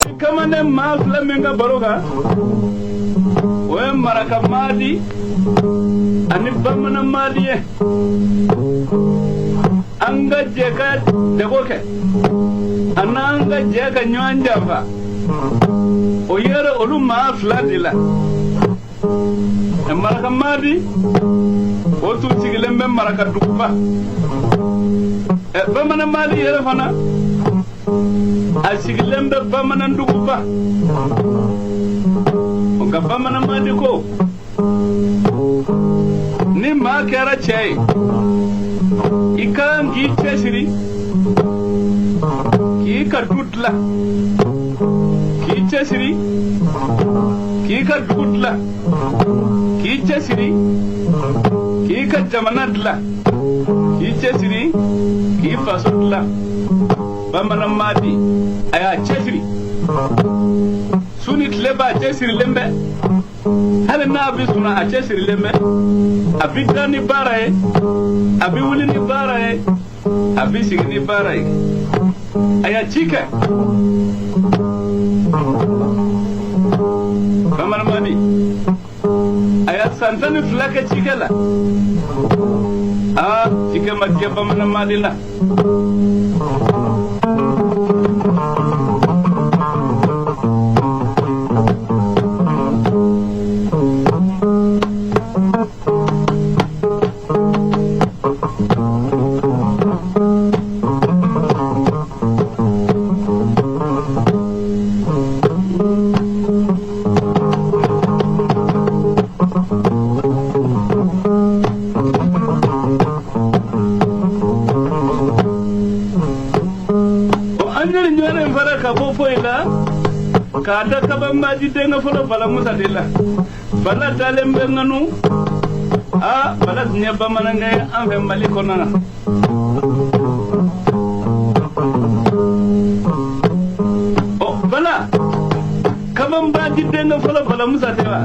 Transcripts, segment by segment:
Bi kamalen maa fila min ka baro kan, o ye Maraka Maadi ani Bamanan Maadi ye. An ka jɛ ka jago kɛ, an'an ka jɛ ka ɲɔgɔn janfa, o yɛrɛ olu maa fila de la. Maraka Maadi, o tun sigilen bɛ Maraka duguba. Bamanan Maadi yɛrɛ fana, a sigilen bɛ Bamanan duguba. Nka Bamanan Maadi ko ni maa kɛra cɛ ye, i ka kan k'i cɛsiri k'i ka du dilan, k'i cɛsiri k'i ka dugu dilan, k'i cɛsiri k'i ka jamana dilan, k'i cɛsiri k'i faso dilan. Bamanan Maadi, a y'a cɛsiri su ni tile b'a cɛsirilen bɛ. Hali n'a bɛ sunɔgɔ, a cɛsirilen bɛ. A bɛ da ni baara ye, a bɛ wuli ni baara ye, a bɛ sigi ni baara ye. A y'a ci kɛ. Bamanan Maadi, a y'a san 12 kɛ cikɛ la. Aa, cikɛ ma diya Bamanan Maadi la. An ye nin ɲɔgɔn in fara ka bɔ foyi la k'a da Kabanbaji denkɛ fɔlɔ Bala Musa de la. Bala dalen bɛ ŋanu. Aa, Bala tun ye bamanankɛ ye an fɛ Mali kɔnɔ na. Ɔ, Bala, Kabanbaji denkɛ fɔlɔ Bala Musa tɛ wa?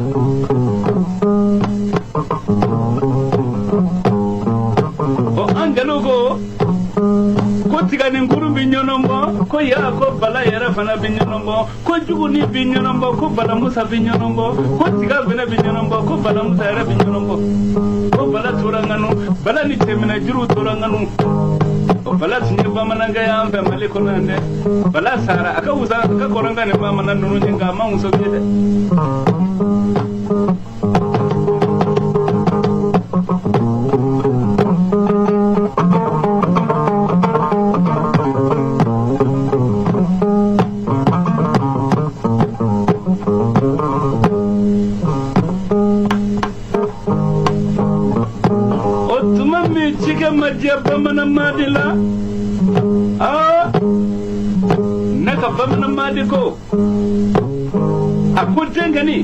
Ɔ, an jeliw ko ko tiganinkuru bɛ ɲɔnɔ bɔ, ko ya ko Bala yɛrɛ fana bɛ ɲɔnɔ bɔ, ko juguni bɛ ɲɔnɔ bɔ, ko Bala Musa bɛ ɲɔnɔ bɔ, ko tiga fana bɛ ɲɔnɔ bɔ, ko Bala Musa yɛrɛ bɛ ɲɔnɔ bɔ, ko Bala tora ŋanu. Bala ni cɛminɛ juruw tora ŋanu. O Bala tun ye bamanankɛ ye an fɛ Mali kɔnɔ yan dɛ. Bala sara, a ka wusa, a ka kɔrɔ ka nin bamanan ninnu ye, nka a ma muso ye dɛ. O tuma min cikɛ ma diya Bamanan Maadi la, aa, ne ka Bamanan Maadi ko, a ko denkɛni,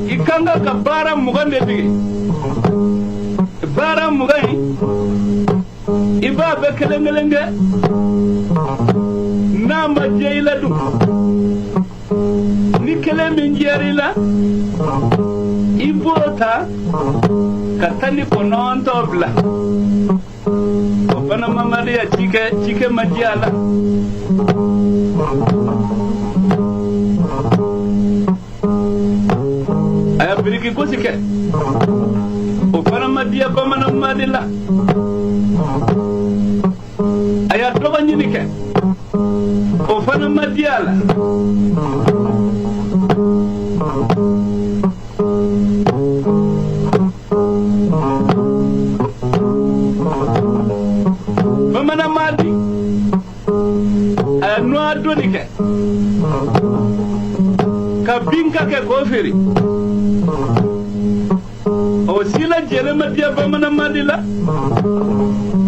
i kan ka baara 20 de dege. Baara 20 in, i b'a bɛɛ kelen kelen kɛ. N'a ma diya i la dun, ni kelen min diyara i la, i b'o ta ka 19 bila. O fana Mamadi ya cikɛ, cikɛ ma diya a la. A ya biriki gosi kɛ, o fana ma diya Bamanan Madi la. A ya dɔgɔ ɲini kɛ, o fana ma diya a la. Bamanan Madi, a ye nɔgɔ doni kɛ ka binka kɛ k'o feere, o si lajɛlen ma diya Bamanan Madi la.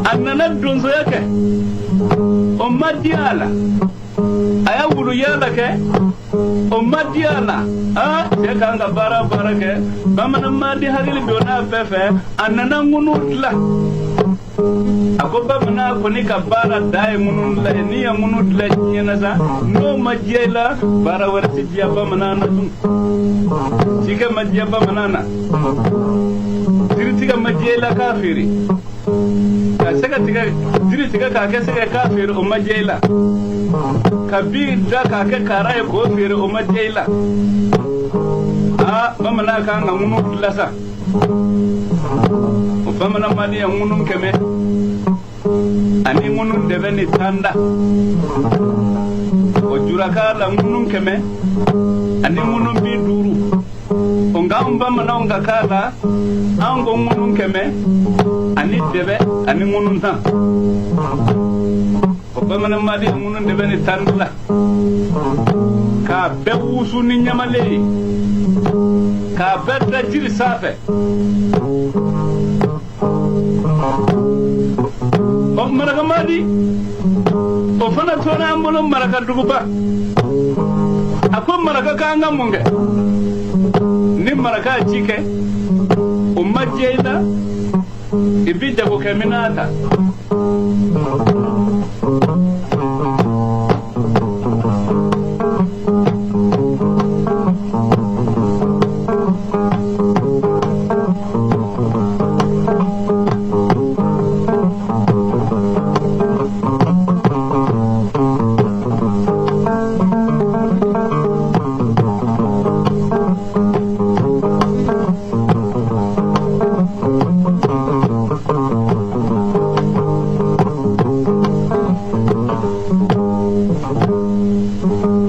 A nana donsoya kɛ, o ma diya a la. A y'a wulu yaala kɛ, o ma diya a la. Aa, cɛ kan ka baara baara kɛ, Bamanan Madi hakili donna a bɛɛ fɛ. A nana ŋunu dilan. A ko bamanan kɔni ka baara dan ye ŋunu dilan ye. N'i ye ŋunu dilan diɲɛ na sa, n'o ma diya i la, baara wɛrɛ tɛ diya bamanan na tun. Cikɛ ma diya bamanan na, jiritigɛ ma diya i la k'a feere, ka Ka sɛgɛ tigɛ, jiri tigɛ k'a kɛ sɛgɛ k'a feere, o ma diya i la. Ka bin da k'a kɛ kara ye k'o feere, o ma diya i la. Aa, bamanan kan ka ŋunu dilan sa. O bamanan mali ye ŋunu 100 ani ŋunu dɛbɛ ni tan da. O juraka la ŋunu 100 ani ŋunu 50. O nka anw bamananw ka k'a la, an ko ŋunu 100 ani dɛbɛ ani ŋunu 10. O bamanan mali ye ŋunu dɛbɛ ni tan la k'a bɛɛ wusu ni ɲamalen ye, k'a bɛɛ da jiri sanfɛ. Ɔ, marakamadi o fana tora an bolo maraka duguba. A ko maraka k'an ka mun kɛ ni maraka ye ci kɛ, o ma diya i la, i bi jagokɛminɛn ta.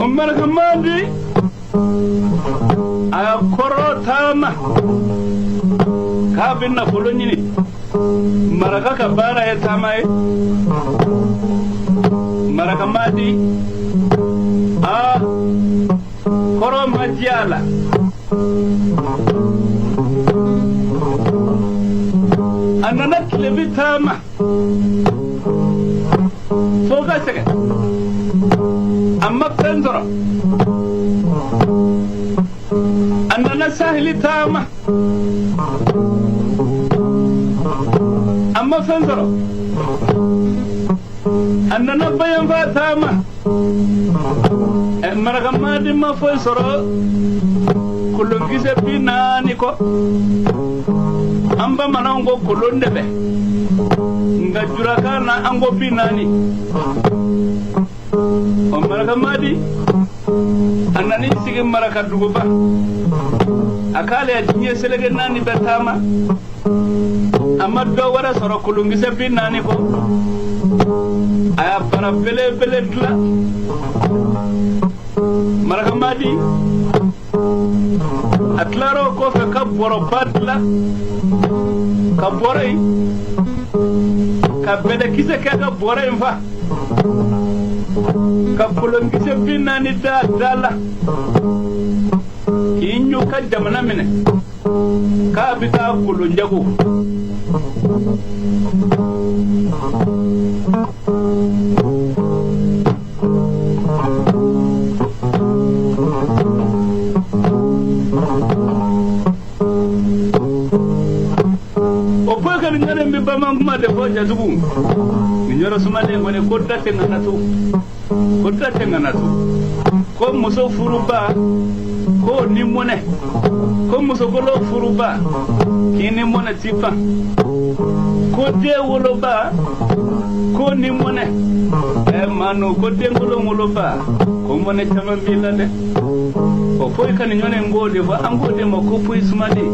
O marakamadi a y'a kɔrɔ taama k'a bɛ nafolo ɲini. Maraka ka baara ye taama ye. Marakamadi aa, kɔrɔ ma diya a la. A nana tilebi taama fo ka sɛgɛn, a ma fɛn sɔrɔ. A nana sahili taama, a ma fɛn sɔrɔ. A nana bayanfa taama. Marakamadi ma foyi sɔrɔ kolonkisɛ 40 kɔ. An bamananw ko kolon de bɛ, nka jurakan na an ko 40. Ɔ, marakamadi a nan'i sigi maraka duguba. A k'ale ya diɲɛ seleke naani bɛ taama, a ma dɔ wɛrɛ sɔrɔ kolonkisɛ 40 kɔ. A y'a bara belebele dilan. Marakamadi a tilara o kɔfɛ ka bɔrɔba dilan, ka bɔrɔ in ka bɛlɛkisɛ kɛ ka bɔrɔ in fa, ka kolonkisɛ 40 da da la, k'i ɲo ka jamana minɛ k'a bɛ taa kolon jago. O bɔ ka nin ɲɔgɔn bɛ bamanan kuma de fɔ jatigiw. Nin yɔrɔ sumalen kɔni, ko da tɛ ŋana to, ko da tɛ ŋana to, ko muso furuba ko ni mɔnɛ, ko musokolo furuba k'i ni mɔnɛ ti ban, ko den woloba ko ni mɔnɛ. Ɛ manu, ko denkolon woloba ko mɔnɛ caman b'i la dɛ. O foyi ka nin ɲɔgɔn in k'o de fɔ, an k'o de ma ko poyi sumalen.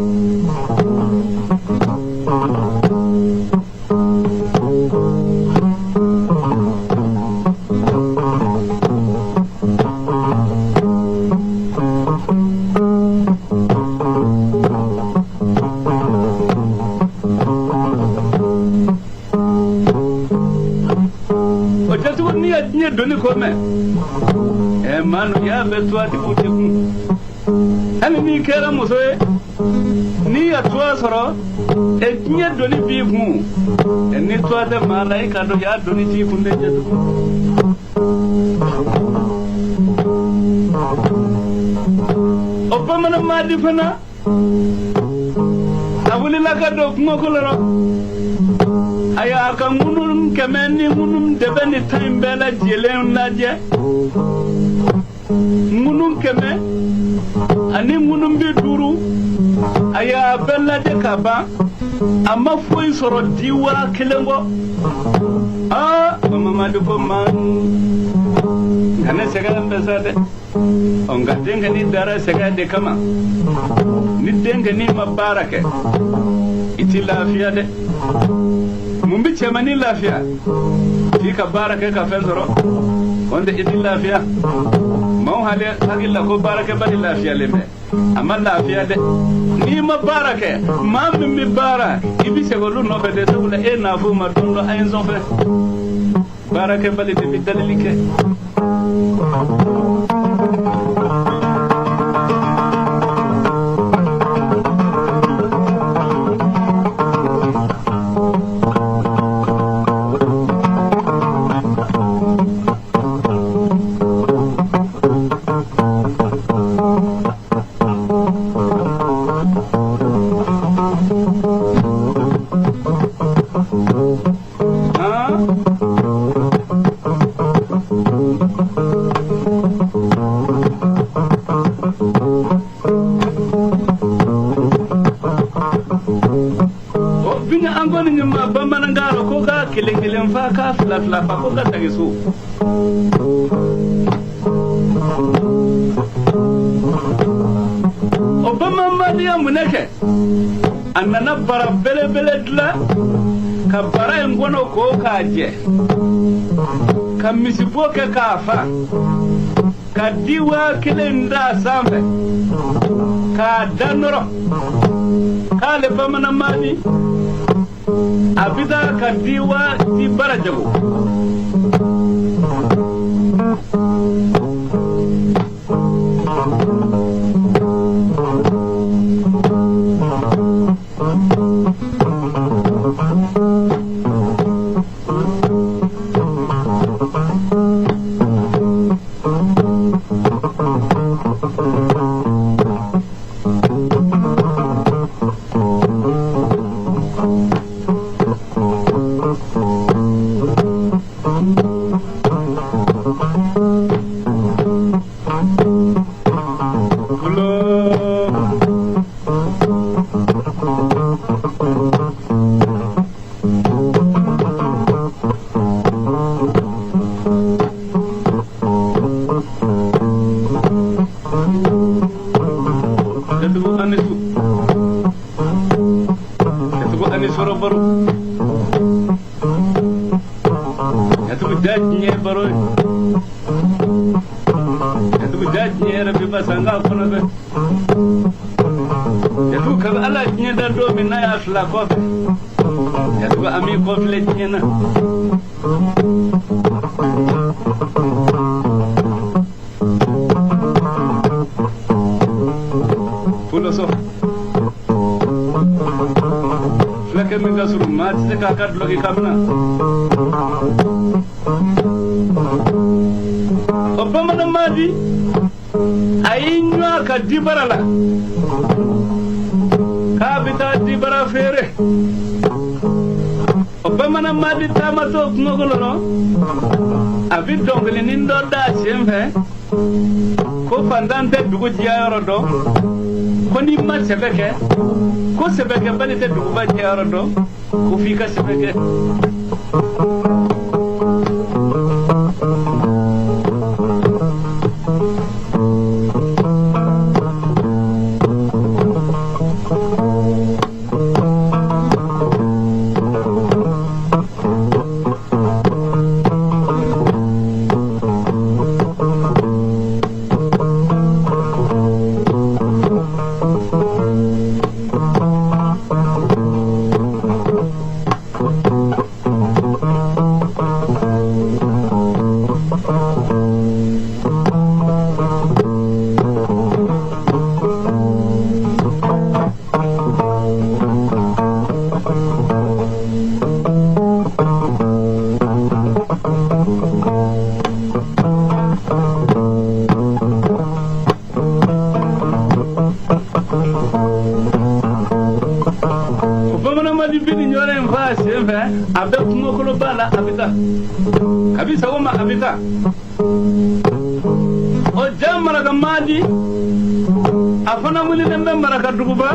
O jatigiw, n'i ye diɲɛ doni ko mɛn, ɛ manu y'a bɛ tuwatigiw de kun. Hali n'i kɛra muso ye, n'i ya tuwa sɔrɔ, ɛ diɲɛ doni b'i kun. Ɛ ni tuwa tɛ maa la, i ka dɔn y'a doni t'i kun dɛ jatigiw. O bamanan maadi fana a wulila ka don kungo kɔnɔ. A y'a ka ŋunu 100 ni ŋunu dɛbɛ ni tan in bɛɛ lajɛlen lajɛ. Ŋunu 100 ani ŋunu 50, a y'a bɛɛ lajɛ ka ban. A ma foyi sɔrɔ di 1000 kɔ. Aa, Bamanan ko ma nka ne sɛgɛn bɛ sa dɛ. Ɔ, nka denkɛnin dara sɛgɛn de kama. Ni denkɛnin ma baara kɛ, i ti lafiya dɛ. Mun bi cɛmannin lafiya? F'i ka baara kɛ ka fɛn sɔrɔ, o tɛ i ti lafiya. Maaw hali hakili la ko baarakɛbali lafiyalen bɛ, a ma lafiya dɛ. N'i ma baara kɛ, maa min bɛ baara, i bɛ segin olu nɔfɛ dɛ, sabula e n'a fɔ ma don dɔ a ye n sɔnfɛ. Baarakɛbali de bɛ dalili kɛ. An kɔni ma bamanankan ko ka kelen kelen fa, ka fila fila fa, ko ka segin so. O bamananmadiya mun kɛ? A nana bara belebele dilan ka bara in kɔnɔ ko k'a jɛ, ka misibo kɛ k'a fa, ka di 1000 da sanfɛ k'a da nɔrɔ k'ale bamananmadi a bɛ taa ka di wa di bara jago. Kɔfɛ yatugu ami kɔfilɛ diɲɛ na. Fuloso fulakɛ min ka surun, maa tɛ se k'a ka dulɔki kamina. O bamanan maa di a y'i ɲɔ ka dibara la k'a bɛ taa dibara feere. O bamanan maa di taamatɔ kungo kɔnɔ, a bɛ dɔnkilinin dɔ da a sen fɛ ko fantan tɛ dugu diya yɔrɔ dɔn, ko n'i ma sɛbɛ kɛ, ko sɛbɛkɛbali tɛ duguba diya yɔrɔ dɔn, ko f'i ka sɛbɛ kɛ. A bɛ kungokoloba la, a bɛ taa kabi sɔgɔma, a bɛ taa. O ja maraka maadi, a fana wulilen bɛ maraka duguba.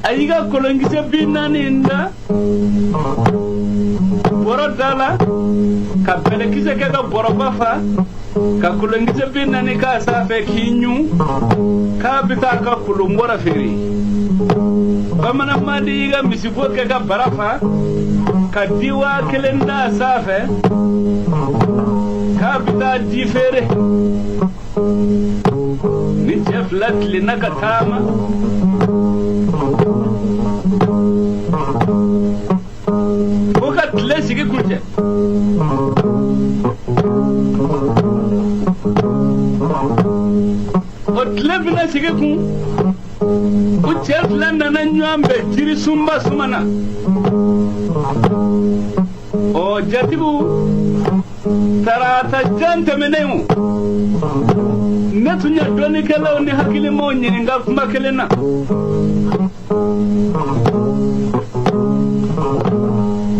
A y'i ka kolonkisɛ 40 in da bɔrɔ da la, ka bɛlɛkisɛ kɛ ka bɔrɔba fa, ka kolonkisɛ 40 k'a sanfɛ k'i ɲun k'a bɛ taa ka kolonbɔrɔ feere. Bamanan mandi y'i ka misibo kɛ ka bara fa, ka diwa kelen d'a sanfɛ k'a bɛ taa di feere. Ni cɛ fila tilenna ka taama, fo ka tile sigi kuncɛ. O tile bɛna sigi kun, u cɛ fila nana ɲɔgɔn bɛn jirisunba suma na. Ɔ jatigiw, tarata jan tɛmɛnen, o ne tun ye dɔnnikɛlaw ni hakilimaw ɲininka kuma kelen na.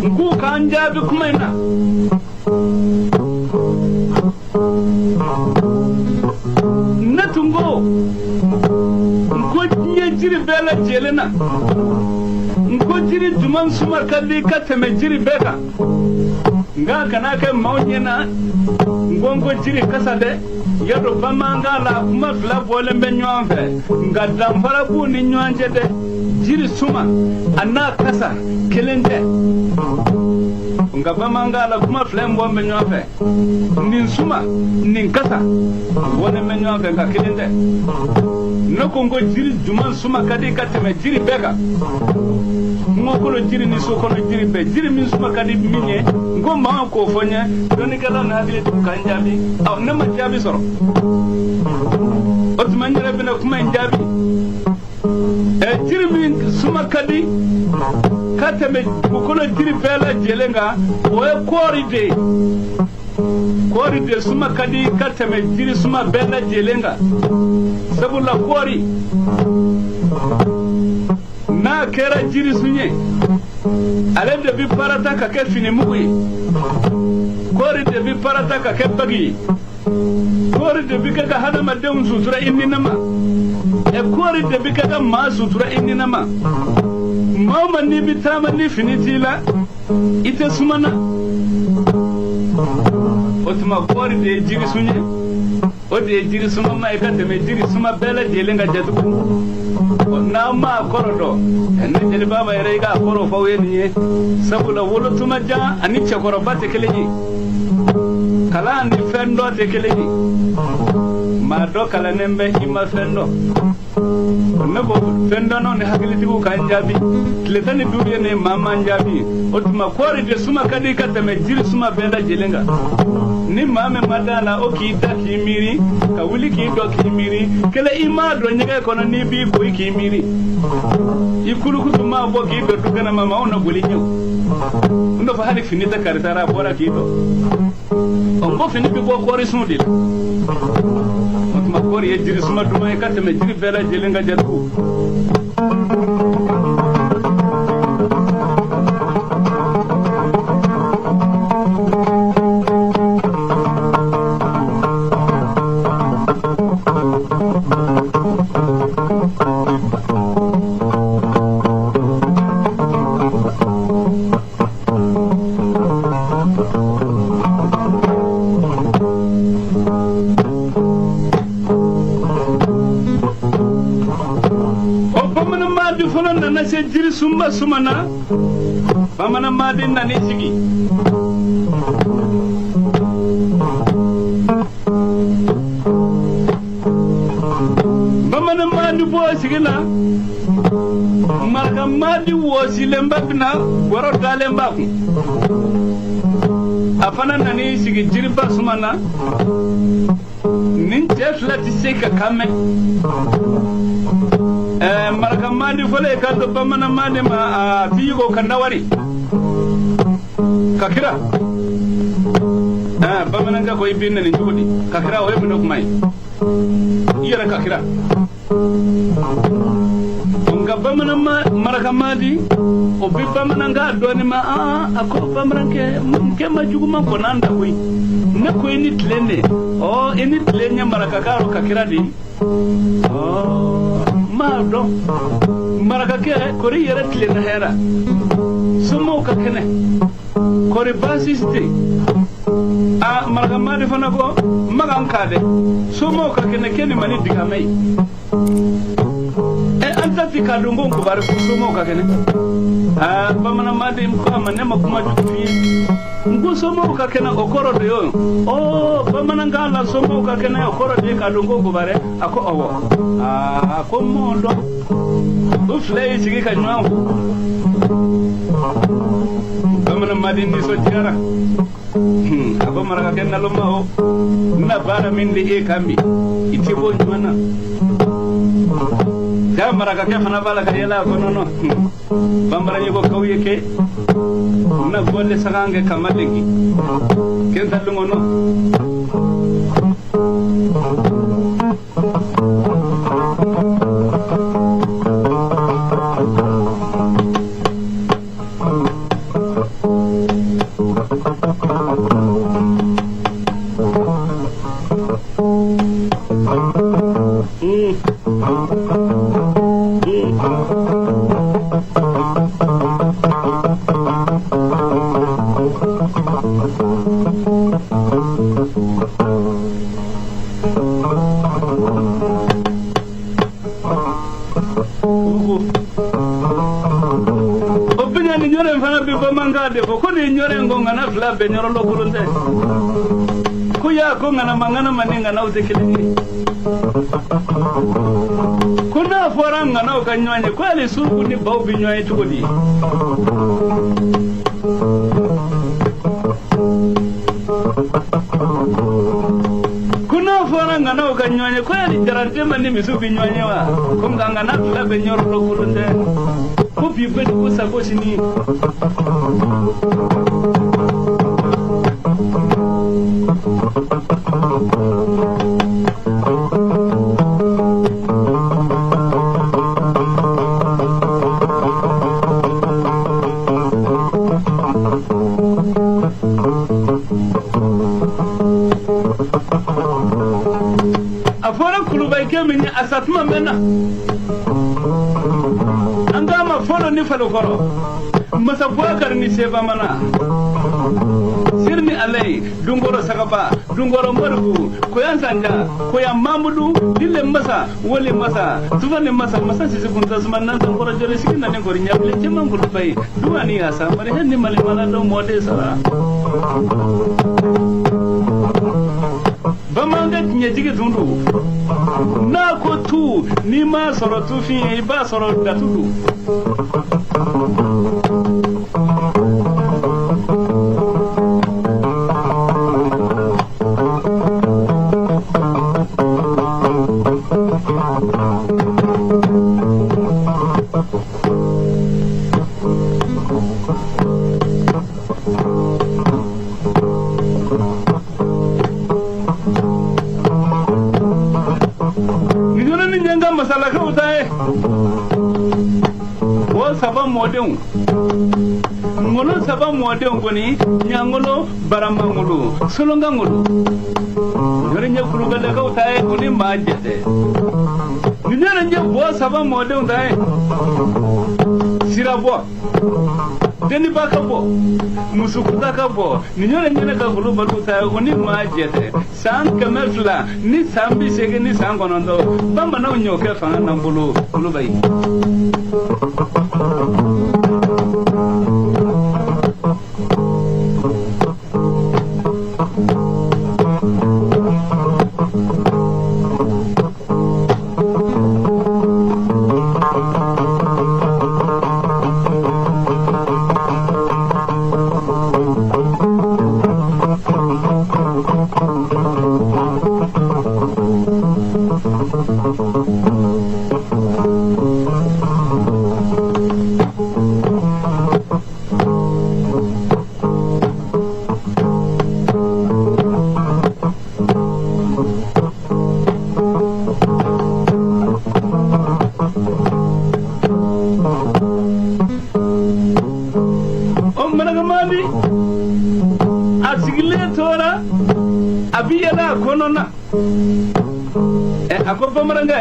N k'u k'an jaabi kuma in na. Ne tun ko n ko diɲɛ jiri bɛɛ lajɛlen na, n ko jiri jumɛn suma ka di ka tɛmɛ jiri bɛɛ kan? Nka kana kɛ maaw ɲɛna n ko n ko jiri kasa dɛ. Y'a dɔn bamanankan la, kuma fila bɔlen bɛ ɲɔgɔn fɛ, nka danfara b'u ni ɲɔgɔn cɛ dɛ. Jiri suma a n'a kasa kelen tɛ, nka bamanankan la, kuma fila in bɔlen bɛ ɲɔgɔn fɛ. Nin suma, nin kasa bɔlen bɛ ɲɔgɔn fɛ, nka kelen tɛ. Ne ko n ko jiri jumɛn suma ka di ka tɛmɛ jiri bɛɛ kan? Kungo jiri ni so kɔnɔ jiri bɛɛ, jiri min suma ka di min ye, n ko maa k'o fɔ n ye. Dɔnnikɛlaw ni hakilitigiw ka n jaabi. Ɔ, ne ma jaabi sɔrɔ. O tuma n yɛrɛ bɛna kuma in jaabi. Ɛ, jiri min suma ka di ka tɛmɛ dugukolo jiri bɛɛ lajɛlen kan, o ye kɔɔri de ye. Kɔɔri de suma ka di ka tɛmɛ jiri suma bɛɛ lajɛlen kan, sabula kɔɔri n'a kɛra jirisun ye, ale de bi parata ka kɛ finimugu ye, kɔɔri de bi parata ka kɛ bagi ye, kɔɔri de bi kɛ ka hadamadenw sutura i ninama, ɛ, kɔɔri de bi kɛ ka maa sutura i ninama. Maa o maa n'i bi taama ni fini t'i la, i tɛ suma na. O tuma kɔɔri de ye jirisun ye, o de ye jiri sumama ye ka tɛmɛ jiri suma bɛɛ lajɛlen kan. Jatigiw, n'aw m'a kɔrɔ dɔn, ne jeliba yɛrɛ i k'a kɔrɔ fɔ aw ye nin ye, sabula wolotuma jan ani cɛkɔrɔba tɛ kelen ye, kalan ni fɛn dɔ tɛ kelen ye. Maa dɔ kalannen bɛ, i ma fɛn dɔn. Ne ko fɛn dɔnnaw ni hakilitigiw k'an jaabi. Tile 15 ye nin, maa m'an jaabi. O tuma kɔɔri de suma ka di ka tɛmɛ jiri suma bɛɛ lajɛlen kan. Ni maa min ma da la, o k'i da k'i miiri, ka wuli k'i dɔ k'i miiri. Kɛlɛ i m'a dɔn ɲɛgɛn kɔnɔ, n'i b'i ko i k'i miiri, i kulukutu maa bɔ k'i dɔ du kɛnɛ ma, maaw na boli ɲɛ o. N dɔ fɔ hali fini tɛ karisa la, a bɔra k'i dɔ. Ɔ, n ko fini bɛ bɔ kɔɔri sun de la. O tuma kɔɔri ye jiri suma duman ye ka tɛmɛ jiri bɛɛ lajɛlen kan. Jatigiw. O bamanan maadi fɔlɔ nana se jiri sunba suma na. Bamanan maadi nan'i sigi. Bamanan maadi bɔ sigi la, maraka maadi wɔsilenba bɛna wɔrɔ dalen b'a kun. A fana nan'i sigi jiriba suma na. Nin cɛ fila tɛ se ka kan mɛn. Ɛɛ, maraka maadi fɔlɔ ye kan to bamanan maadi ma, a ti ko ka nawari ka kira. Ɛɛ, bamanankɛ ko i bɛ nani cogo di ka kira? O ye mun kuma ye i yɛrɛ ka kira? Nka bamanan maraka maadi, o bi bamanankan dɔɔni ma. Aa, a ko bamanankɛ kɛ ma juguman kɔnɔ da koyi. Ne ko i ni tilen de. Ɔ, i ni tilen ye marakakan rɔ ka kira de. Ɔ, M'a dɔn marakakɛ kori yɛrɛ tilenna hɛrɛ somɔgɔw ka kɛnɛ kori baasi tɛ a marakamadi fana ko makan k'a dɛ somɔgɔw ka kɛnɛ kɛ nin ma ni digamɛ ye ɛ an ta ti k'a dɔn ko nkubari ko somɔgɔw ka kɛnɛ aa bamananmaden ko a ma ne ma kuma jugu f'i ye n ko somɔgɔw ka kɛnɛ o kɔrɔ de y'o ye ɔ bamanankan la somɔgɔw ka kɛnɛ o kɔrɔ de ye k'a dɔn ko nkubari a ko awɔ aa ko n m'o dɔn u fila y'i sigi ka ɲɔgɔn fo bamananmaden nisɔndiyara a ko marakakɛ naloma o n na baara min di e kan bi i tɛ bɔ ɲuman na ja marakakɛ fana b'a la ka yɛlɛ a kɔnɔ nɔ bambara ko kaw ye ke n na gɔle sagan kɛ kama lenki kenta lungono. O bina ni ñoren fana bi bamanka de fo ko ni ñoren ko ngana fila bɛɛ ñɔrɔ lɔkolon tɛ ko ya ko ŋana ma ŋana ma ni ŋanaw tɛ kelen ye ko n'a fɔra ŋanaw ka ɲɔgɔn ye ko hali suruku ni baw bɛ ɲɔgɔn ye cogo di. Ko n'a fɔra ŋanaw ka ɲɔgɔn ye ko hali jarantɛma ni misiw bɛ ɲɔgɔn ye wa ko nka ŋana fila bɛ ɲɔrɔ lɔkolon tɛ ko bi bɛ ko sago sini. A fɔra kulubalikɛ min ye a satuma mɛnna an k'a ma fɔlɔ ni falokɔrɔ masa Bubakari ni Sebamana siri ni Alayi dunkɔrɔ Sagaba dunkɔrɔ Moribu Koyan Sanja Koyan Mamudu Lile Masa Wole Masa Tufani Masa Masa Sisi Kunta Suma Nansan Kɔrɔ Jɔli Sigi Nani Kɔri Ɲabile Cɛman Kulubayi Duwani Yasa Mari Hɛn ni Malimala dɔn mɔden sara. Bamanankɛ tiɲɛtigi tun don n'a ko tu n'i m'a sɔrɔ tufin ye i b'a sɔrɔ datu don. Masalakaw ta ye o saba mɔdenw ŋolo saba mɔdenw kɔni ɲangolo baramangolo solongangolo yɔrɔ ɲɛ kulubalakaw ta ye o ni maa jɛtɛ nin yɔrɔ ɲɛ bɔ saba mɔdenw ta ye sirabɔ deniba ka bɔ musukuta ka bɔ nin yɔrɔ ɲɛnɛ ka kulubaliw ta ye o ni maa jɛtɛ san 200 ni san 80 ni san 9 bamananw y'o kɛ fanga n'an bolo kulubayi. A sigilen tora a bi yɛlɛ a kɔnɔ na a ko bamanankɛ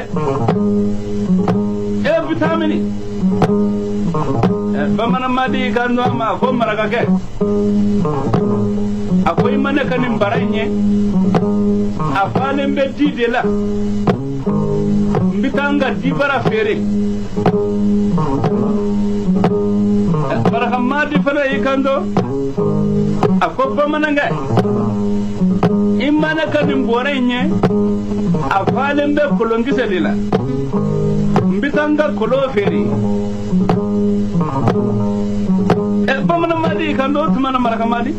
Aw bɛ taa mini? Bamanan Madi ka nɔ ma ko marakakɛ, a ko i ma ne ka nin bara in ye, a falen bɛ di de la, n bɛ taa n ka dibara feere. Maraka Madi fana y'i kanto, a ko bamanankɛ, i ma ne ka nin bɔrɛ in ye, a falen bɛ kolonkisɛ de la, n bɛ taa n ka kolon feere. Bamanan Madi y'i kanto o tuma na Maraka Madi,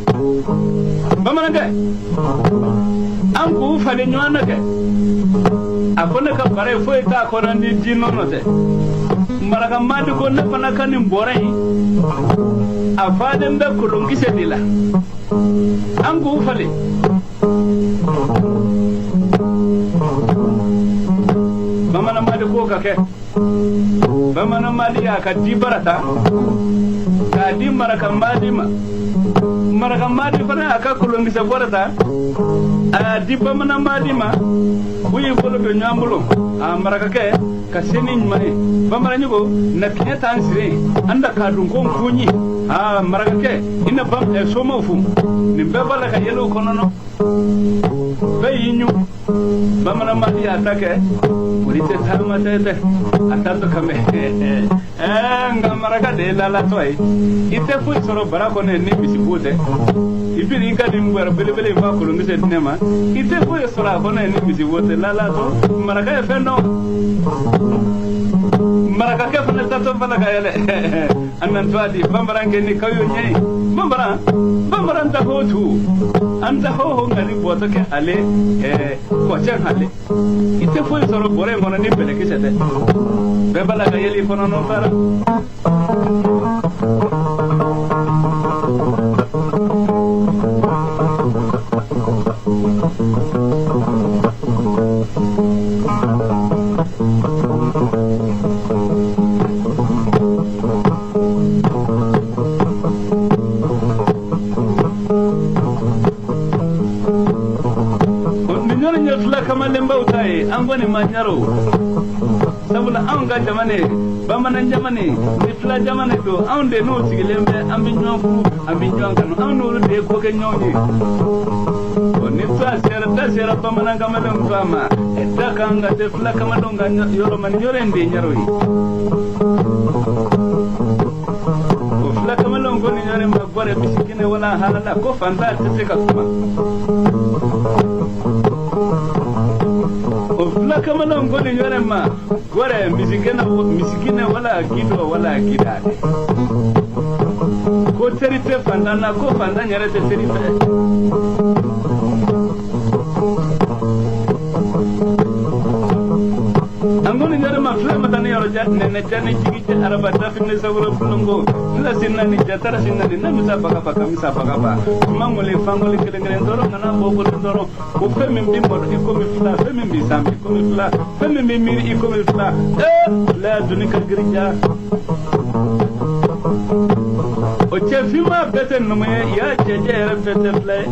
bamanankɛ, an k'u falen ɲɔgɔn na kɛ. A ko ne ka bara in foyi t'a kɔnɔ ni di nɔnɔ tɛ. Maraka Madi ko ne fana ka nin bɔrɛ in, a falen bɛ kolonkisɛ de la, an k'u falen. Bamanan Madi k'o ka kɛ. Bamanan Madi y'a ka dibara ta k'a di Maraka Madi ma. Maraka Madi fana y'a ka kolonkisɛ bɔrɛ ta a y'a di Bamanan Madi ma. U y'i bolo don ɲɔgɔn bolo, a marakakɛ ka se ni ɲuman ye. Bamanan ko na tiɲɛ t'an sire an da k'a dun ko n kun ye. Aa marakakɛ, i na somaw fo, nin bɛɛ b'a la ka yɛlɛ o kɔnɔ nɔ, bɛɛ y'i ɲun. Bamanan Madi y'a ta kɛ olu tɛ taama tɛ tɛ a ta to ka mɛn. Nka maraka de ye lalatɔ ye. I tɛ foyi sɔrɔ bara kɔnɔ ni misibo tɛ. I bɛ i ka nin bɔrɛ belebele in fa kolonkisɛ di ne ma, i tɛ foyi sɔrɔ a kɔnɔ ni misibo tɛ. Lalatɔ maraka ye fɛn dɔn. Marakakɛ fana tatɔ fana ka yɛlɛ a nantɔ a di bambarankɛ ni kayo ɲɛ ye. Bambaran bambaran ta ho tu an ta ho ho ngani bɔtɔ kɛ ale kɔcɛ ale, i tɛ foyi sɔrɔ bɔrɛ in kɔnɔ ni bɛlɛkisɛ tɛ. Bɛɛ b'a la ka yɛlɛ i kɔnɔ n'o taara. Nin yɔrɔ ye fila kamalenbaw ta ye, an kɔni ma ɲaro, sabula anw ka jamana ye bamanan jamana ye, ni fila jamana don, anw de n'u sigilen bɛ, an bɛ ɲɔgɔn furu, an bɛ ɲɔgɔn kanu, anw n'olu de ye ko kɛ ɲɔgɔn ye. Ni da sera da sera bamanan kamalenw to a ma, da kan ka se fila kamalenw ka yɔrɔ ma, nin yɔrɔ in de ye ɲaro ye. O fila kamalenw ko nin yɔrɔ in ma gbɔrɛ bisikɛnɛ wala halala, ko fantan tɛ se ka kuma. O fila kamalenw ko nin yɔrɔ in ma gbɔrɛ misikɛnɛ misikɛnɛ wala gido wala gidade, ko teri tɛ fantan na, ko fantan yɛrɛ tɛ teri fɛ. An ko nin yɔrɔ ma fila ma taa ni yɔrɔ ja nɛnɛ ja ni jigi ja araba dafinne saburo bulongo nla sinna ni jatara sinna ni namisa baga ba kamisa baga ba mangole fangole kelen kelen dɔrɔn kana bɔ bolo dɔrɔn, ko fɛn min b'i malo i komi fila, fɛn min b'i san i komi fila, fɛn min b'i miiri i komi fila. Fila doni ka girin ja, o cɛ finma bɛɛ tɛ numu ye, ya cɛcɛ yɛrɛ bɛɛ tɛ fila ye.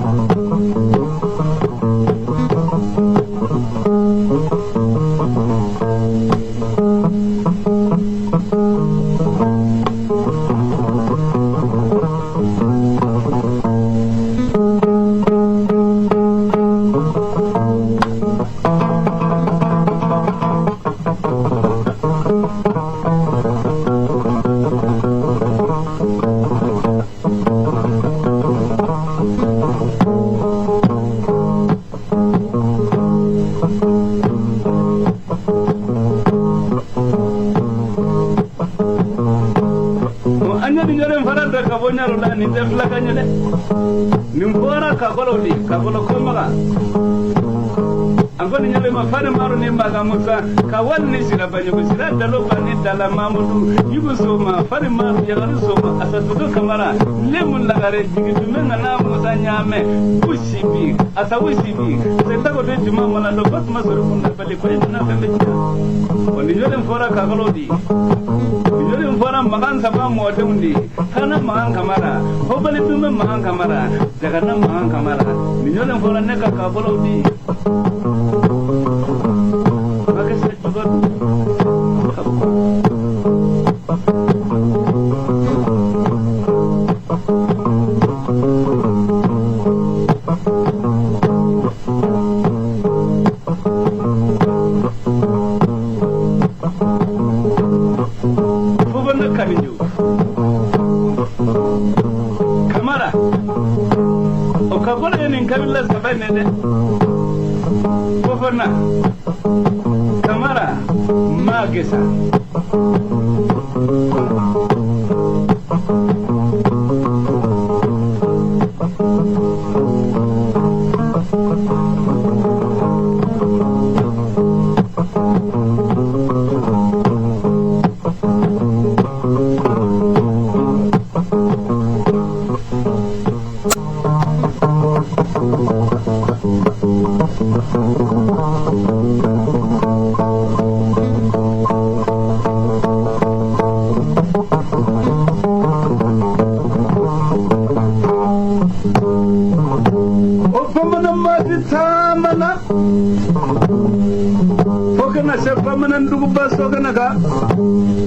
An ye nin yɔrɔ in fana da ka bɔ ɲaro la, nin tɛ fila ka ɲɛ dɛ, nin bɔra kakɔlɔw de, kakɔlɔ kɔmaga. An ko nin yɔrɔ in ma fani maru ni maga musa ka wali ni sira baɲugu sira dalo ba ni dala mamudu yugu soma fani maru yagaru soma asatudo kamara lemu lagare jigi dume ngana musa ɲaamɛ busibi asawu sibi sentako de juma mala do batuma sɔrɔ kunda bali ko ina fɛn bɛ tiɲɛ. O nin yɔrɔ in fɔra kakɔlɔw de, nin yɔrɔ in fɔra magan saba mɔdenw de, tana magan kamara hobali dume magan kamara jagana magan kamara. Nin yɔrɔ in fɔra ne ka kakɔlɔw de. Makasa juga. nin dɛ. Fofana Kamara Magesa. O bamanan maati taamana fo kana se bamanan duguba so kana ka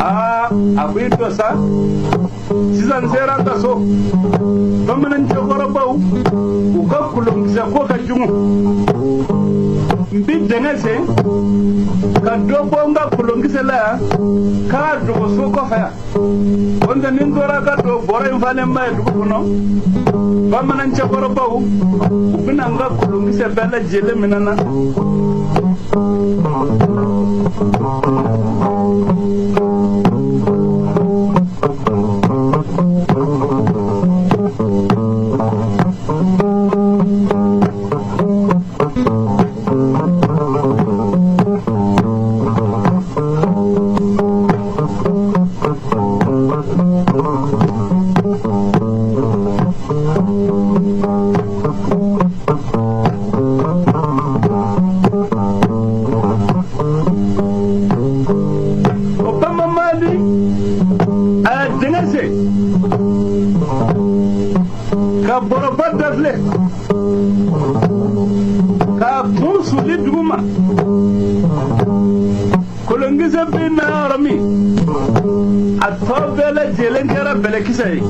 aa a ko i dɔ sa sisan n sera an ka so. Bamanan cɛkɔrɔbaw u ka kolonkisɛ ko ka jugu. N bi dingɛ sen ka dɔ bɔ n ka kolonkisɛ la yan k'a dogo so kɔfɛ yan. O tɛ ni n tora ka don bɔrɔ in falen ba ye dugu kɔnɔ, bamanan cɛkɔrɔbaw u bɛna n ka kolonkisɛ bɛɛ lajɛlen minɛ na. O bamamadi a ye dingɛ sen ka bɔrɔba dafilɛ k'a kun suli dugu ma. Kolonkisɛ bɛ na yɔrɔ min, a tɔ bɛɛ lajɛlen kɛra bɛlɛkisɛ ye.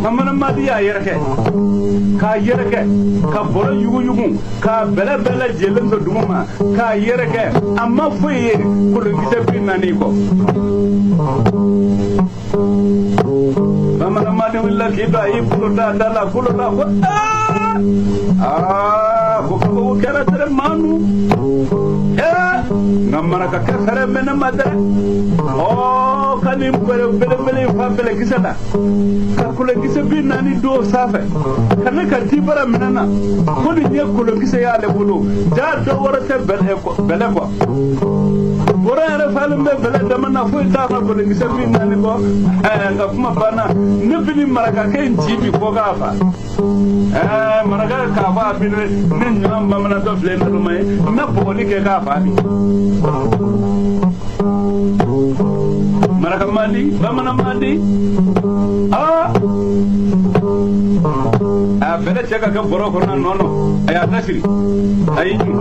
Bamananmadi y'a yɛrɛkɛ k'a yɛrɛkɛ ka bɔrɔ yuguyugu k'a bɛlɛ bɛɛ lajɛlen to dugu ma k'a yɛrɛkɛ, a ma foyi ye kolonkisɛ 40 kɔ. Bamananmadi wulila k'i jɔ, a y'i bolo da da la bolo la ko aa aa ko kabako kɛra dɛrɛ maanu. Ee, nka marakakɛ fɛrɛ bɛ ne ma dɛ. Ɔ ka nin bɛrɛ belebele in fa bɛlɛkisɛ la ka kolonkisɛ 40 don sanfɛ ka ne ka dibara minɛ na ko nin ye kolonkisɛ y'ale bolo, jaa dɔ wɛrɛ tɛ bɛlɛ kɔ bɛlɛ kɔ. Bɔrɔ yɛrɛ falen bɛ bɛlɛ dama na, foyi t'a ka kolonkisɛ 40 kɔ. Ɛɛ, nka kuma banna, ne bɛ ni marakakɛ in ci bi fɔ k'a fa. Ɛɛ, maraka k'a fɔ a bi ne ɲɔgɔn bamanantɔ filɛ naloma ye, n bɛ bɔgɔli kɛ k'a fa bi. Maraka man di, bamanan man di. Aa, a bɛlɛ cɛ ka kɛ bɔrɔ kɔnɔ nɔ nɔ, a y'a dasiri, a y'i jun.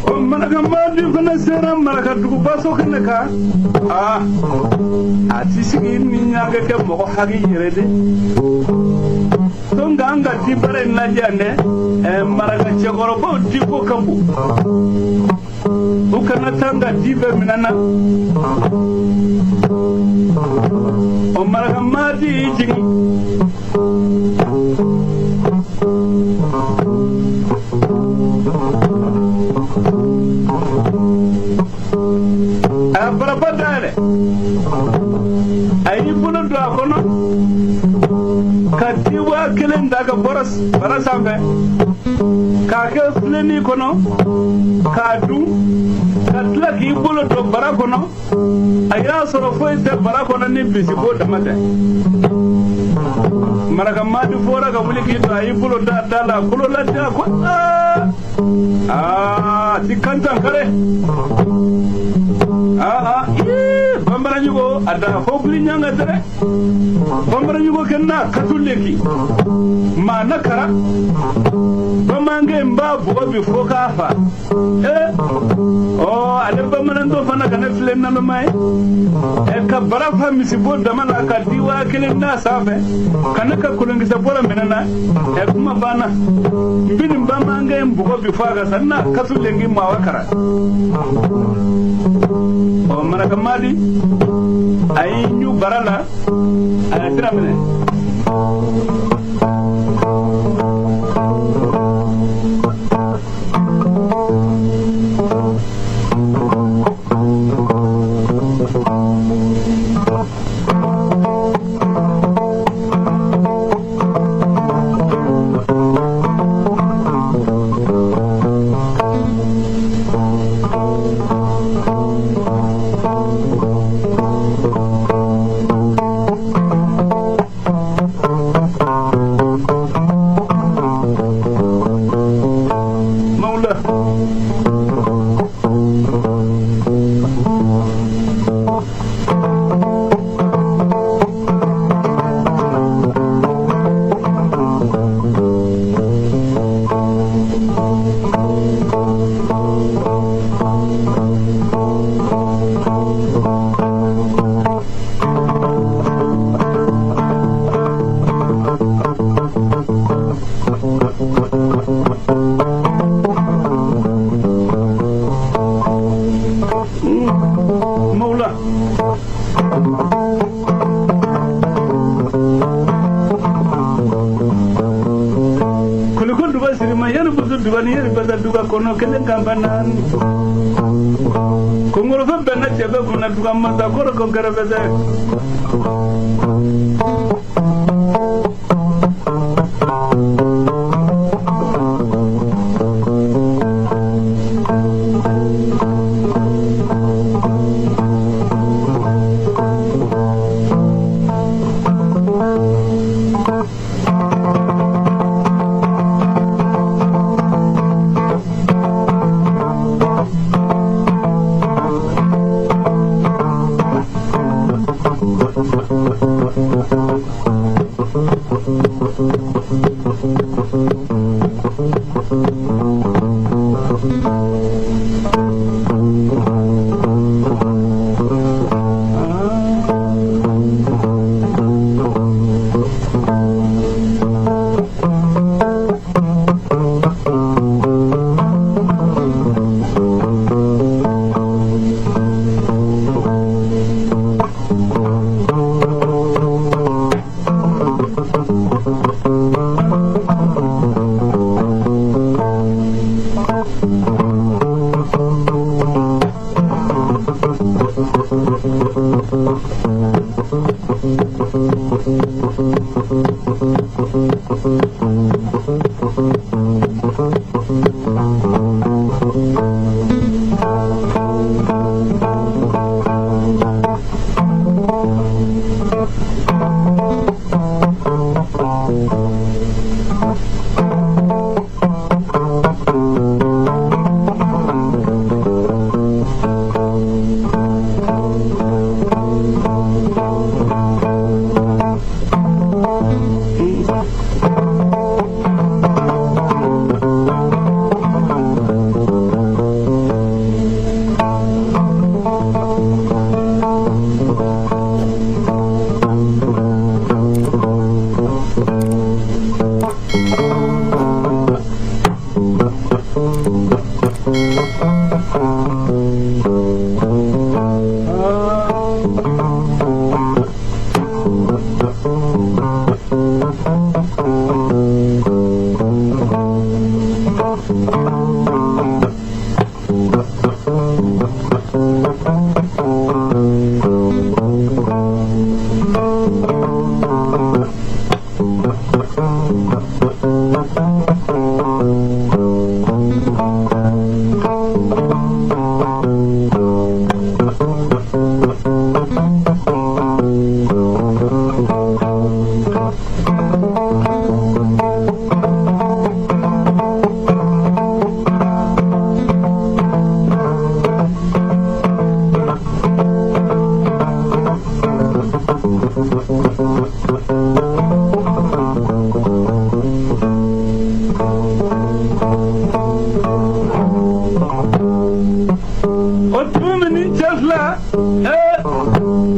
O maraka madi fana sera maraka duguba so. Aa, a ti sigi ni ɲaga kɛ mɔgɔ hakili yɛrɛ de. Donc an ka di baara in lajɛ dɛ, maraka cɛkɔrɔbaw di ko ka bon, u kana taa n ka di bɛɛ minɛ na. O maraka maadi y'i jigin. A baraba dayɛlɛ, a y'i bolo don a kɔnɔ ka di 1000 da ka bɔrɔ bara sanfɛ k'a kɛ filennin kɔnɔ k'a dun, ka tila k'i bolo don bara kɔnɔ. A y'a sɔrɔ foyi tɛ bara kɔnɔ ni misibo dama tɛ. Maraka maadi fɔra ka wuli k'i to, a y'i bolo da da la, a kolo ladiya ko aa aa, ti kantan kare aa ii bambaraɲugo a da fo guli ɲanga dɛrɛ bambaraɲugo kɛ na katuleki maa na kara bamankɛ n b'a bugɔ bi fo k'a fa. Ee, ɔ ale bamanantɔ fana ka ne filɛ naloma ye ɛ ka bara fa misibo dama na ka di 1000 d'a sanfɛ ka ne ka kolonkisɛ bɔra minɛ na. Ɛ, kuma banna, n bi nin bamankɛ in bugɔ bi fo a ka sa n na katulenki maa wa kara. Ɔ maraka maadi a y'i ɲu bara la, a ye sira minɛ. Mawla Mawla koliko duba sirima yɛrɛ busu duba ni yɛrɛ basa duga kɔnɔ kelen kan ba naani kongorofɛn bɛɛ na cɛ bɛ kunna duga masa kɔrɔ ko gɛrɛfɛsɛ.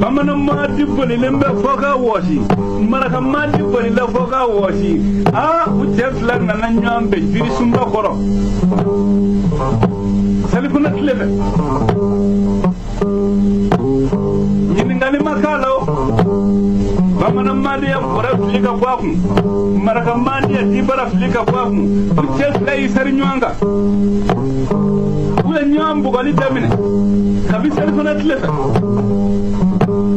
Bamanan Madi bolilen bɛ fɔ ka wɔsi, Maraka Madi bolila fɔ ka wɔsi. Aa, u cɛ fila nana ɲɔgɔn bɛn jirisunba kɔrɔ salifana tile fɛ. Ɲininkali ma k'a la o. Bamanan Madi ye bɔrɛ fili ka bɔ a kun, Maraka Madi ye dibara fili ka bɔ a kun. U cɛ fila y'i seri ɲɔgɔn kan, u ye ɲɔgɔn bugɔli daminɛ kabi salifana tile fɛ,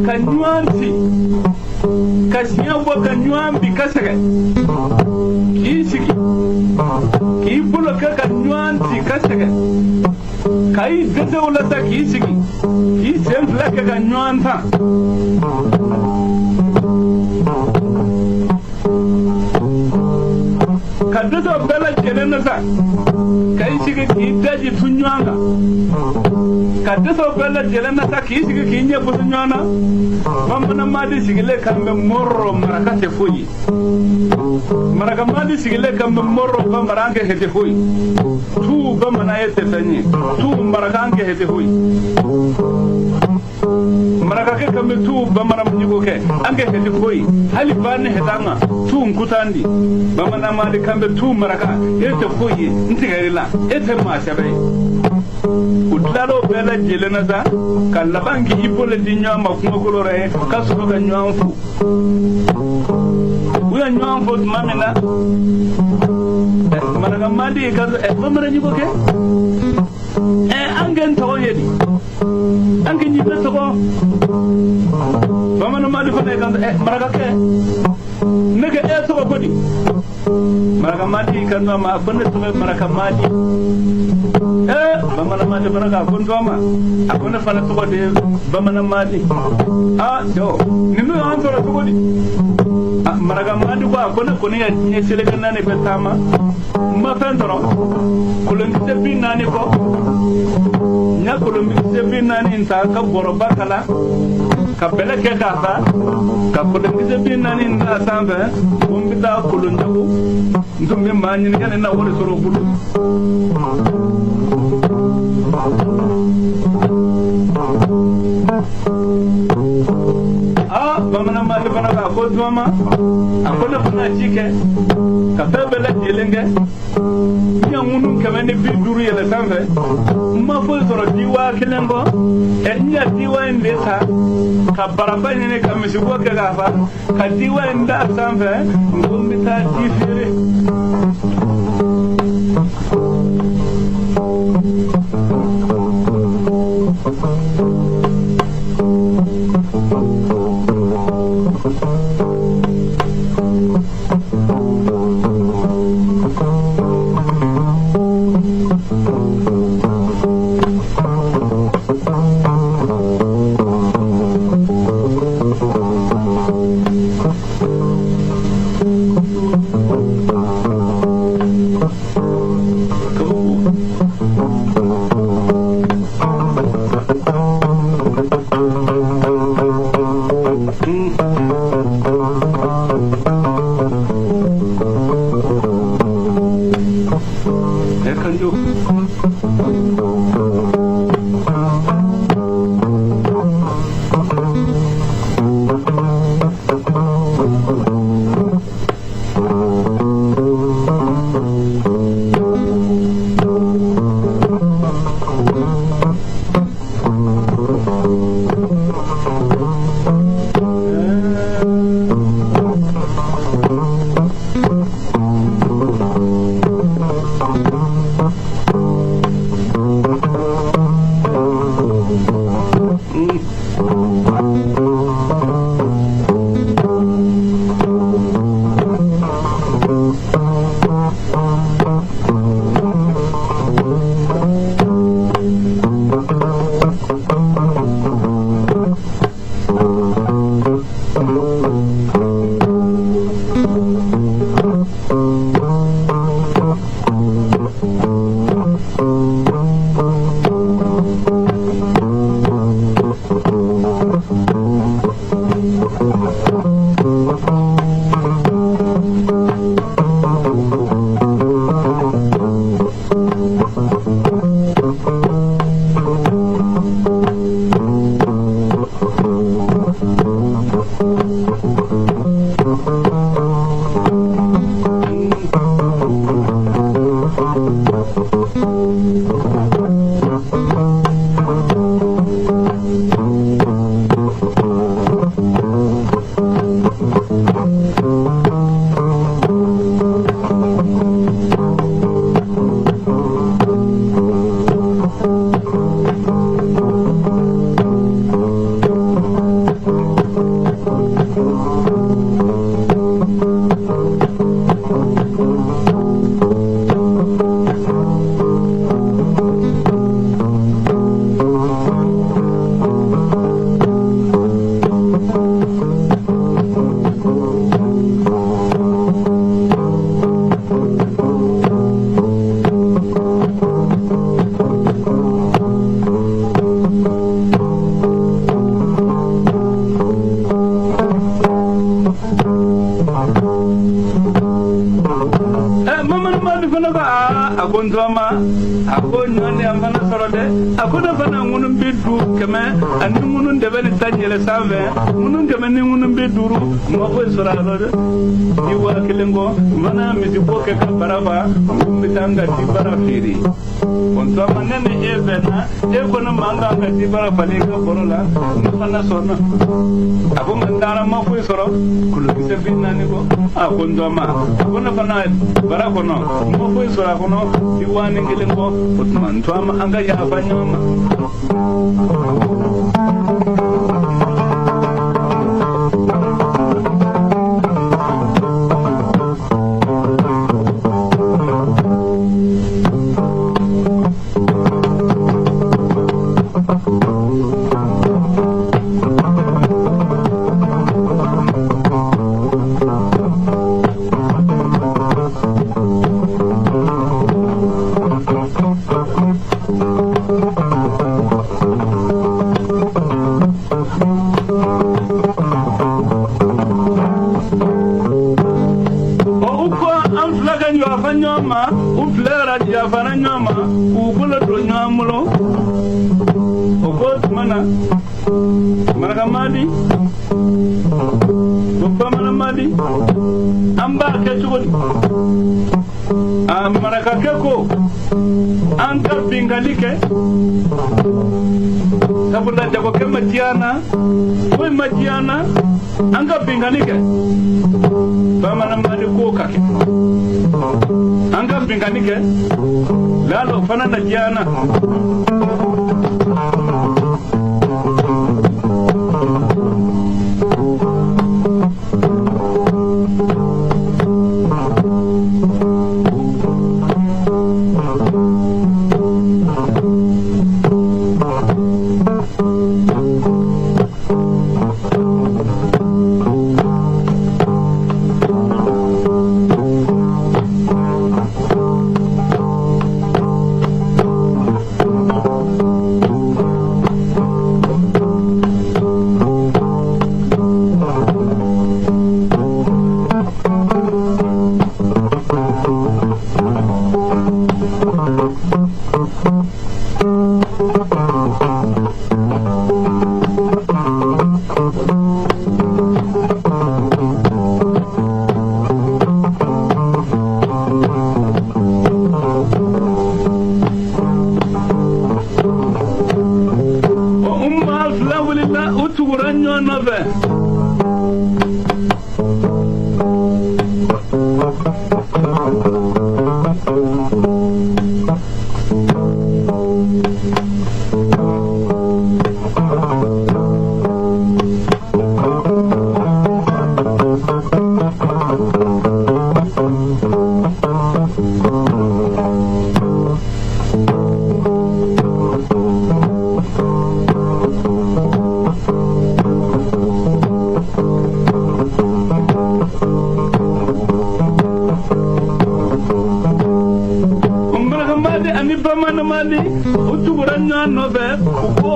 ka ɲɔgɔn ci, ka siɲɛ bɔ, ka ɲɔgɔn bi ka sɛgɛn, k'i sigi k'i bolo kɛ ka ɲɔgɔn ci ka sɛgɛn, ka i dɛsɛw la sa, k'i sigi k'i sen fila kɛ ka ɲɔgɔn tan. Ka dɛsɛw bɛɛ lajɛlen na sa, ka i sigi k'i daji tu ɲɔgɔn kan. Ka dɛsɛw bɛɛ lajɛlen na sa, k'i sigi k'i ɲɛ busu ɲɔgɔn na. Bamanan Madi sigilen kan bɛ mɔrɔ, maraka tɛ foyi ye. Maraka Madi sigilen kan bɛ mɔrɔ, bamanan kɛ hɛtɛ foyi. Tu bamanan ye tɛ fɛn ye, tu maraka an kɛ hɛtɛ foyi. Marakakɛ kan bɛ tu bamanan ɲigo kɛ an kɛ hɛtɛ foyi, hali ba ni hɛtɛ an kan tu nkutan di. Bamanan Madi kan bɛ tu maraka, e tɛ foyi ye, n tigɛr'i la, e tɛ maa sɛbɛ ye. U tilal'o bɛɛ lajɛlen na sa, ka laban k'i bolo di ɲɔgɔn ma kungokolo rɔ ye, ka sɔrɔ ka ɲɔgɔn fo. U ye ɲɔgɔn fo tuma min na, Maraka Madi ka bamanan ɲigo kɛ, an kɛ n tɔgɔ ye di, an kɛ ɲibe tɔgɔ. Bamanan Madi fana ye kan, marakakɛ, ne kɛ e tɔgɔ ko di? Maraka Madi kan to ma, a ko ne tɔgɔ ye Maraka Madi. Bamanan Madi fana k'a ko n tɔgɔ ma, a ko ne fana tɔgɔ de ye Bamanan Madi. Aa cɛw, ninnu y'an sɔrɔ cogo di? Maraka Madi ko a ko ne kɔni ka diɲɛ seleke naani bɛ taama, n ma fɛn sɔrɔ kolonkisɛ 40 kɔ. N ya kolonkisɛ 40 in ta ka bɔrɔba kala, ka bɛlɛ kɛ k'a fa, ka kolonkisɛ 40 in d'a sanfɛ, ko n bɛ taa kolon jago. N tun bɛ maa ɲini yanni na wari sɔrɔ o bolo. Aa, Bamanan Madi fana k'a ko tuma ma, a ko ne fana ci kɛ ka fɛn bɛɛ lajɛlen kɛ, n ye ŋunu 150 yɛlɛ sanfɛ, n ma foyi sɔrɔ diwa kelen kɔ. N ya diwa in de ta ka baraba ɲini, ka misibo kɛ k'a fa, ka diwa in d'a sanfɛ, n ko n bɛ taa di feere. Bamanan fana ko aa, a ko n tɔgɔma, a ko ɲɔ ni an fana sɔrɔ dɛ. A ko ne fana ŋunu 500 ani ŋunu dɛbɛ ni ta yɛlɛ sanfɛ, ŋunu 100 ni ŋunu 50, n ma foyi sɔrɔ a la dɛ. Ni 1000 kɔ, n fana misibo kɛ ka bara fa, n ko n bɛ taa n ka dibara feere. O n tɔgɔma, ne ni e bɛnna, e ko ne ma n kan ka dibara falen i ka bɔrɔ la, ne fana sɔnna. A ko nka n taara, n ma foyi sɔrɔ kolokisɛ 40 kɔ. A ko n tɔgɔma, a ko ne fana bara kɔnɔ, n ma foyi sɔrɔ a kɔnɔ di 10,000 kɔ. O tuma n tɔgɔma, an ka yafa ɲɔgɔn ma. U ko an fila ka yafa ɲɔgɔn ma. U fila yɛrɛ yafara ɲɔgɔn ma k'u bolo don ɲɔgɔn bolo. O ko tuma na, Marakamadi ko Bamananmadi, an b'a kɛ cogo di? A marakakɛ ko an ka binkanni kɛ, sabula jagokɛ ma diya an na, foyi ma diya an na, an ka binkanni kɛ. Bamananmadi ko ka kɛ, an ka binkanni kɛ, lalo fana na diya an na. O maa fila wulila, u tugura ɲɔgɔn nɔfɛ. Marakamadi ani Bamananmadi, u tugura ɲɔgɔn nɔfɛ. U ko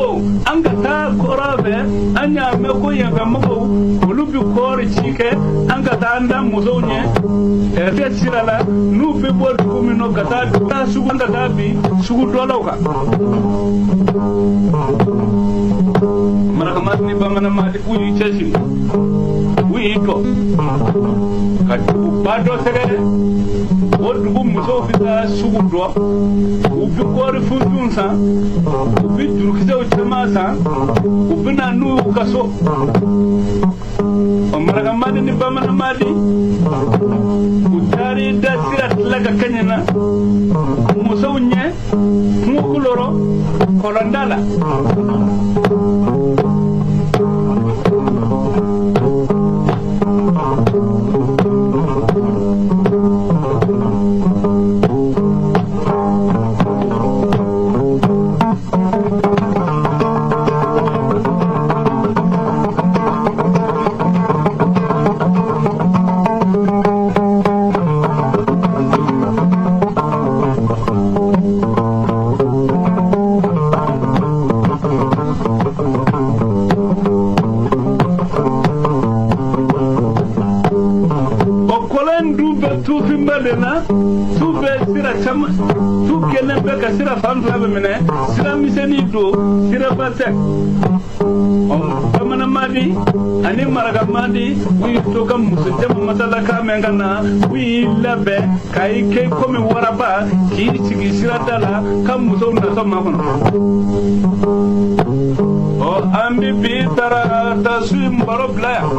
an ka taa kɔrɔ fɛ, an y'a mɛn ko yanfɛ mɔgɔw olu bi kɔɔri ci kɛ, an ka taa an da musow ɲɛ ɛfɛ sira la, n'u bɛ bɔ dugu min na ka taa taa sugu, an ka taa bin sugu dɔlaw kan. Marakamadi ni Bamananmadi, u y'i cɛsiri, u y'i jɔ ka duguba dɔ sɛgɛrɛ. O dugu musow bɛ taa sugu dɔ, u bɛ kɔɔri funfun san, u bɛ jurukisɛw caman san, u bɛ na n'u y'u ka so. Ɔ, Marakamadi ni Bamananmadi, u taar'i da sira tila ka kɛɲɛ na musow ɲɛ kungo lɔrɔ kɔlɔnda la. O kɔlɔn dun bɛ tufinba de na, tu bɛ sira caman, tu kelen bɛ ka sira fan fila bɛ minɛ, sira misɛnnin don, siraba tɛ. Ɔ, Bamananmadi ani Marakamadi, u y'i to ka muso jama masalakan mɛn ka na, u y'i labɛn ka i kɛ komi waraba k'i sigi sirada la ka musow natɔ makɔnɔ. Ɔ, an bɛ bi taara ta su in baro bila yan.